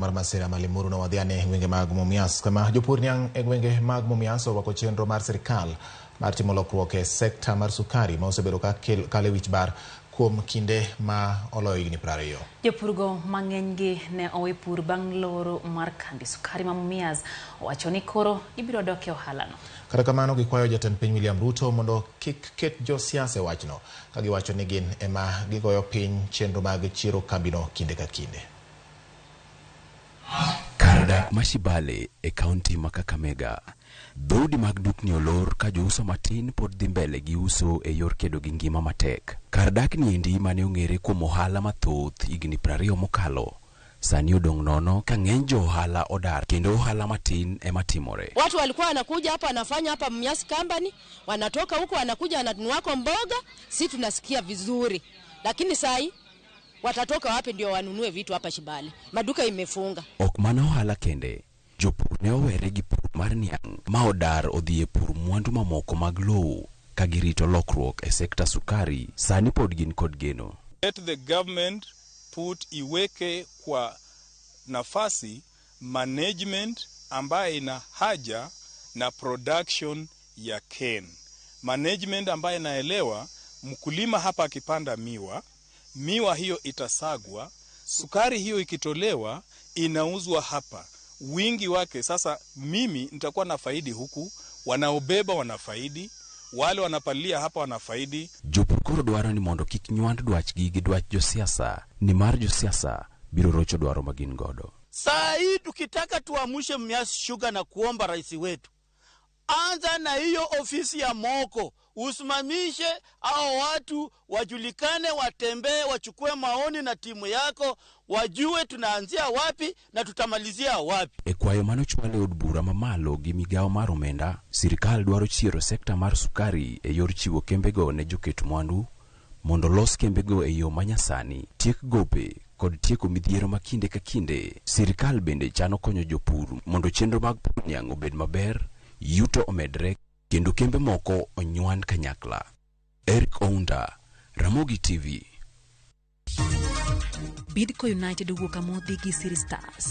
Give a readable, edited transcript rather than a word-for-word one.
Mar masira ma Limuru nowadhiane e gwenge mag Mumias, kama jopur niang' e gwenge mag Mumias orwako chenro mar sirikal mar timo lokruok e sekta mar sukari ma osebedo ka kalo e wich bar kuom kinde ma oloyo higni 20. Jopurgo mang'enygi ne owe pur bang' loro mar kambi sukari ma Mumias owacho ni koro gibiro dok e ohalano. Kata kamano, gikwayo jatend piny William Ruto mondo kik ket josiasa e wachno, ka giwacho ni gin ema gigoyo piny chenro mag chiero kambino kinde ka kinde. Kar dak ma Shibale e kaunti ma Kakamega, dhoudi mag dukni olor ka jouso matin pod dhi mbele gi uso e yor kedo gi ngima matek. Kar dak ni endi mane ong'ere kuom ohala mathoth higni 20 mokalo, sani odong' nono ka ng'eny jo ohala odar kendo ohala matin ema timore. Watu walikuwa wanakuja hapa, wanafanya hapa Mumias Company, wanatoka huko wanakuja wananunuako mboga, si tunasikia vizuri, lakini sai watatoka wapi ndio wanunue vitu hapa Shibale? Maduka imefunga. Ok mana ohala kende, jopur ne owere gi pur mar niang' ma odar odhi e pur mwandu mamoko mag lowo ka girito lokruok e sekta sukari, sani pod gin kod geno. Let the government put iweke kwa nafasi management ambaye ina haja na production ya cane. Management ambaye inaelewa mkulima hapa akipanda miwa, miwa hiyo itasagwa, sukari hiyo ikitolewa inauzwa hapa, wingi wake. Sasa mimi nitakuwa na faidi huku, wanaobeba wanafaidi, wale wanapalilia hapa wanafaidi. Jopur koro dwaro ni mondo kik nywand dwachgi gi dwach josiasa, nimar josiasa biro rocho dwaro ma gin godo. Saa hii tukitaka tuamshe Mumias Sugar na kuomba rais wetu, anza na hiyo ofisi ya Moko, usimamishe hao watu wajulikane, watembee, wachukue maoni na timu yako, wajue tunaanzia wapi na tutamalizia wapi. E kwayo manochwal e od bura mamalo gi migawo mar omenda, sirikal dwaro chiero sekta mar sukari e yor chiwo kembego ne joket mwandu mondo los kembego e yo manyasani, tiek gope kod tieko midhiero ma kinde ka kinde. Sirikal bende chano konyo jopur mondo chenro mag pur niang' obed maber, yuto omedre kendo kembe moko onywand kanyakla. Eric Ounda, Ramogi TV. Bidco United owuok amodhi gi Siri Stars.